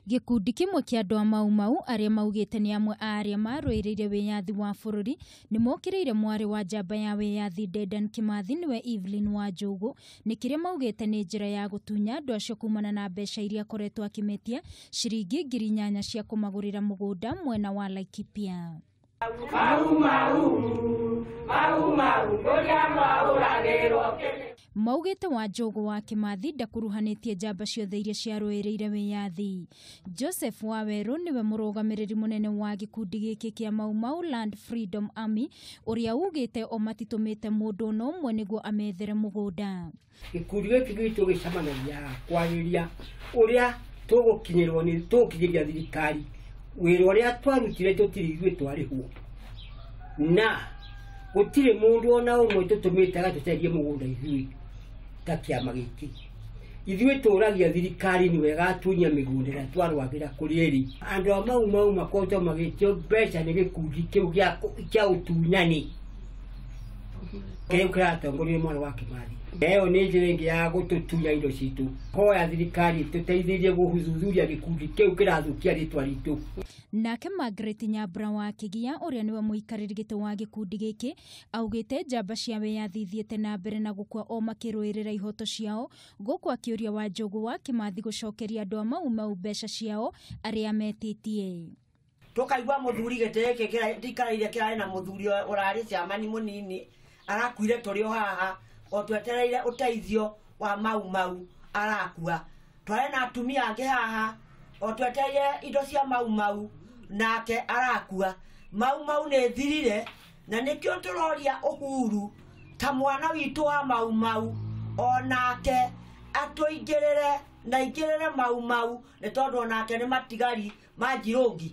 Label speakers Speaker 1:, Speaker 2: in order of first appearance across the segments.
Speaker 1: Gĩkundi kĩmwe kĩa andũ a Mau Mau arĩa maugĩte nĩ amwe a arĩa marũĩrĩire wĩyathi wa bũrũri nĩ mokĩrĩire mwarĩ wa njamba ya wĩyathi Dedan Kimathi nĩwe Evelyn Wanjũgũ nĩ kĩrĩa maugĩte nĩ njĩra ya gũtunya andũ acio kumana na mbeca iria akoretwo akĩmetia ciringi 8,000 cia kũmagũrĩra mũgũnda mwena wa Laikipia.
Speaker 2: Mau Mau, Mau Mau, kũrĩa mwaũragĩrwo.
Speaker 1: Maugĩte Wanjũgũ wa Kimathi ndakuruhanĩtie njamba ciothe iria ciarũĩrĩire wĩyathi. Joseph Wawerũ nĩwe mũrũgamĩrĩri mũnene wa gĩkundi gĩkĩ kĩa Mau Mau Land Freedom Army ũrĩa ugĩte o matitũmĩte mũndũ ona ũmwe nĩguo amethere mũgũnda.
Speaker 3: Gĩkundi gĩkĩ gitũ gĩcemanagia kwarĩria ũrĩa tũgũkinyĩrwo nĩ tũgũkinyĩria thirikari wĩra ũrĩa twarutire tũtirĩ ithuĩ twarĩhwo na gũtirĩ mũndũ ona ũmwe tũtũmĩte agatũcenjie mũgũnda ithuĩ ta kĩama gĩkĩ. Ithuĩ tũragia thirikari nĩwe ĩgatunya mĩgũnda ĩrĩa twarwagĩra kũrĩ ĩrĩ. Andũ a Mau Mau makoretwo magĩtio mbeca nĩ gĩkundi kĩu kĩa ũtunyani kĩrĩa kĩratongorio nĩ mwana wa Kimathi. Ĩyo nĩ njĩra ĩngĩ ya gũtũtunya indo citũ. Hoya thirikari tũteithĩrĩrie gũthuthuria gĩkundi kĩu kĩrathũkia rĩtwa ritũ.
Speaker 1: Nake Margaret Nyambura wa Kĩgia ũrĩa nĩwe mũikarĩri gĩtĩ wa gĩkundi gĩkĩ augĩte njamba cia wĩyathi ithiĩte na mbere na gũkua o makĩrũĩrĩra ihoto ciao gũkũ akĩũria Wanjũgũ wa Kimathi gũcokeria andũ a Mau Mau mbeca ciao arĩa metĩtie.
Speaker 4: Tũkaigua mũthuri gĩtĩ gĩkĩ ndikaraire kĩrarĩ na mũthuri ũrarĩ ciamani mũnini arakuire tũrĩ o haha o twetereire ũteithio wa Mau Mau arakua. Twarĩ na atumia angĩ haha o twetereire indo cia Mau Mau nake arakua. Mau Mau nĩ thirire na nĩkĩo tũroria Uhuru ta mwana witũ wa Mau Mau onake atũingĩrĩre na aingĩrĩre Mau Mau nĩ tondũ onake nĩ matigari ma Njirũngi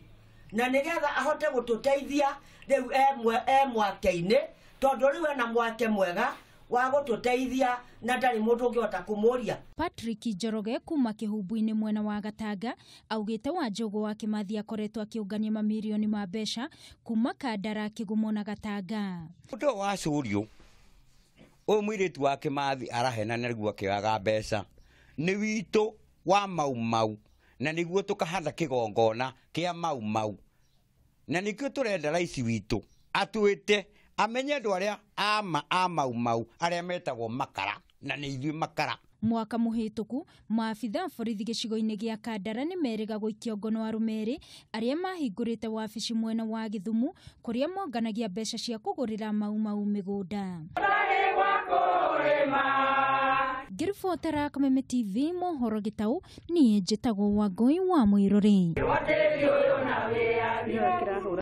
Speaker 4: na nĩgetha ahote gũtũteithia rĩu e mwake-inĩ tondũ rĩu ena mwake mwega wa gũtũteithia na ndarĩ mũndũ ũngĩhota kũmũria.
Speaker 1: Patrick Njoroge kuma Kĩhumbu-inĩ mwena wa Gatanga augĩte Wanjũgũ wa Kimathi akoretwo akĩũngania mamirioni ma mbeca kuma Kandara, Kĩgumo na Gatanga.
Speaker 5: Ũndũ wa cũrio ũyũ mũirĩtu wa Kimathi arahena nĩguo akĩoyaga mbeca nĩ witũ wa Mau Mau na nĩguo tũkahanda kĩgongona kĩa Mau Mau na nĩkĩo tũrenda raici witũ atwĩte amenye andũ arĩa ama a Mau Mau arĩa metagwo makara na nĩ ithuĩ makara.
Speaker 1: Mwaka mũhĩtũku maabitha borithi gĩcigo-inĩ gĩa Kandara nĩ merĩga gũikio ngono arũme erĩ arĩa mahingũrĩte wabici mwena wa Gĩthumu kũrĩa monganagia mbeca cia kũgũrĩra Mau Mau mĩgũnda. Ngĩribotera Kameme TV mohoro Gĩtaũ, niĩ njĩtagwo Wangũi wa Mwĩrũrĩ.